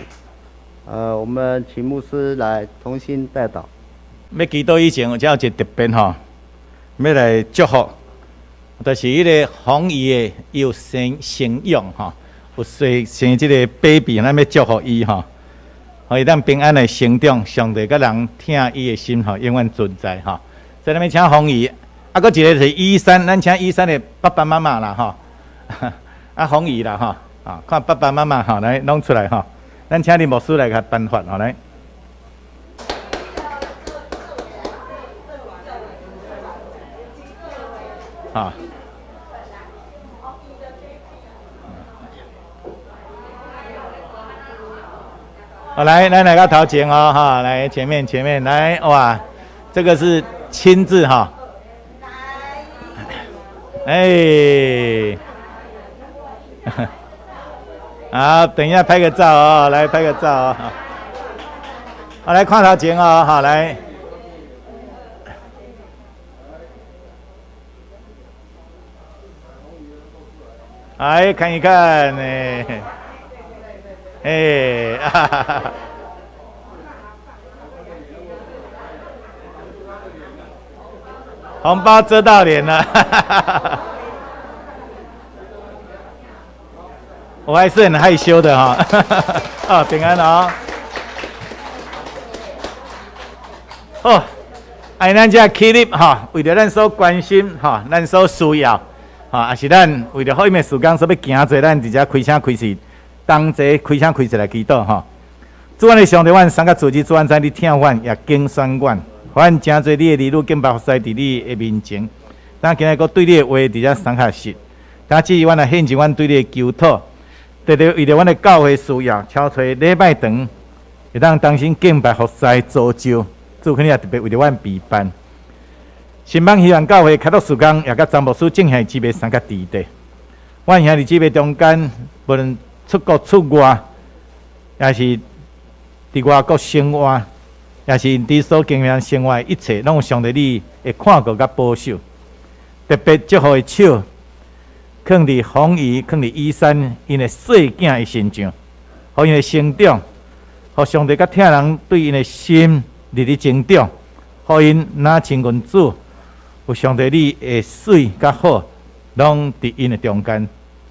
我們請牧師來同心代禱。欲祈禱以前，有遮有一個特別吼，欲來祝福，就是彼個洪姨的有生生養吼，有生生這個 baby，咱欲祝福伊吼，予伊當平安的成長，上帝佮人疼伊的心吼，永遠存在吼。所以咱欲請洪姨，啊，閣一個是醫生，咱請醫生的爸爸媽媽啦吼。啊，洪姨啦吼，啊，看爸爸媽媽吼，來攏出來吼，咱請林牧師來共頒發吼來。好。好，來，來來到頭前哦，哈，來前面前面來，哇，這個是親自哈，哎。好，等一下拍個照哦，來拍個照哦。好，來看頭前哦，好來。來看一看，哎，哎，哈哈哈。紅包遮到臉了，哈哈哈哈。我還是很害羞的哈，哦，平安哦。哦，哎，咱這起立哈，為著咱所關心哈，咱所需要哈，也是咱為著福音的事工所欲行做，咱佇遮開聲開誓，同齊開聲開誓來祈禱哈。主阮的上帝，阮三個主日，主阮知你疼阮，也揀選阮，予阮成做你的兒女，敬拜服侍佇你的面前。咱今日閣對你的話佇遮相較實，今至阮來獻上阮對你的求討。特別為著阮的教會需要，超揣禮拜堂會當重新敬拜服侍造就，主肯定也特別為著阮備辦。新望希望教會開拓事工，也佮張牧師眾兄弟姊妹三個弟弟。阮兄弟姊妹中間，無論出國出外，抑是佇外國生活，抑是𪜶所經驗生活的一切，攏有上帝你的看顧佮保守。特別祝福的手，囥佇風雨，囥佇雨山，𪜶的細囝的身上，予𪜶的成長，予上帝佮疼人對𪜶的心日日增長，予𪜶若親近主，有上帝你的媠佮好，攏佇𪜶的中間，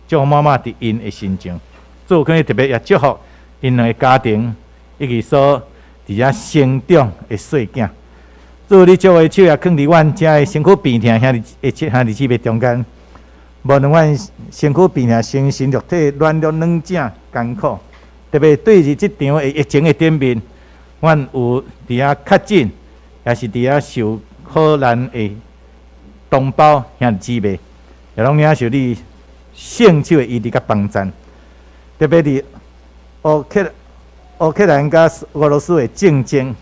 祝福滿滿佇𪜶的身上。主可以特別也祝福𪜶兩个家庭，以及所佇遮成長的細囝。主，你祝福的手也囥佇阮遮的身軀病痛兄弟的兄弟姊妹中間，無論阮身軀病痛、精神肉體軟弱軟正艱苦，特別對佇這場的疫情的頂面，阮有佇遐確診，抑是佇遐受苦難的同胞兄弟姊妹，也攏領受你聖手的醫治佮幫贊。特別佇烏克蘭佮俄羅斯的戰爭，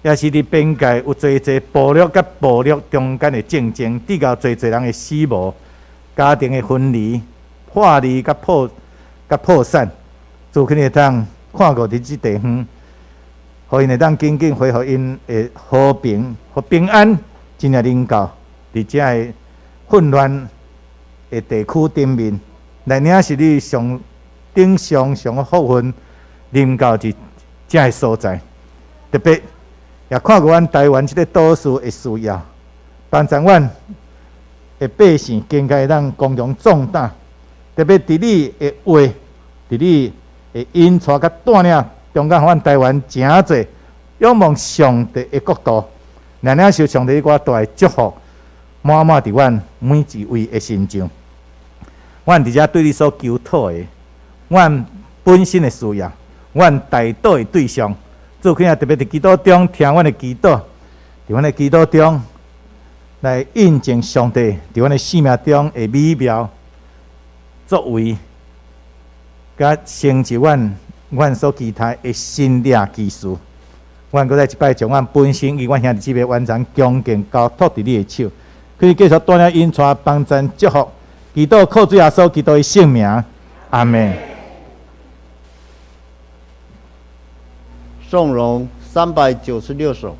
抑是佇邊界有濟濟部落佮部落中間的戰爭，致到濟濟人的死亡、家庭的分離、破裂佮破散。主肯會當看顧佇這地方，予𪜶會當緊緊恢復𪜶的和平和平安，真正臨到佇遮个混亂的地區頂面，來領受你上頂上上的福分，臨到佇遮个所在。特別也看顧阮台灣這个島嶼的需要，幫助阮的百姓更加會當光榮壯膽。特別佇你的話，佇你的引帶佮帶領中間，阮台灣誠濟仰望上帝的國度，來領受上帝偌大的祝福，滿滿佇阮每一位的身上。阮佇遮對你所求討的，阮本身的需要，阮代禱的對象，主肯啊，特別佇祈禱中聽阮的祈禱，佇阮的祈禱中來印證上帝佇阮的生命中的美妙作為，佮成就阮所期待的神蹟奇事。阮閣再一擺將阮本身與阮兄弟姊妹完全恭敬交託佇你的手，可以繼續帶領引帶幫贊祝福，祈禱靠主耶穌基督的聖名，阿們。頌榮396首。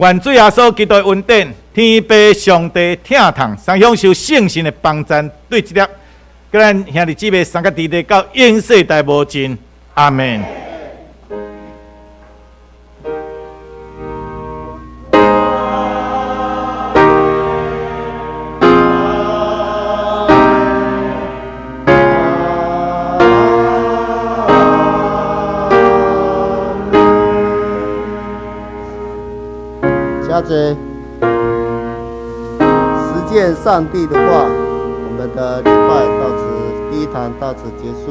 願主耶穌基督的恩典、天父上帝疼痛，相享受聖神的幫贊，對這粒，佮咱兄弟姊妹三個弟弟到永世代無盡。阿們。下次實踐上帝的話，我們的禮拜到此，第一堂到此結束。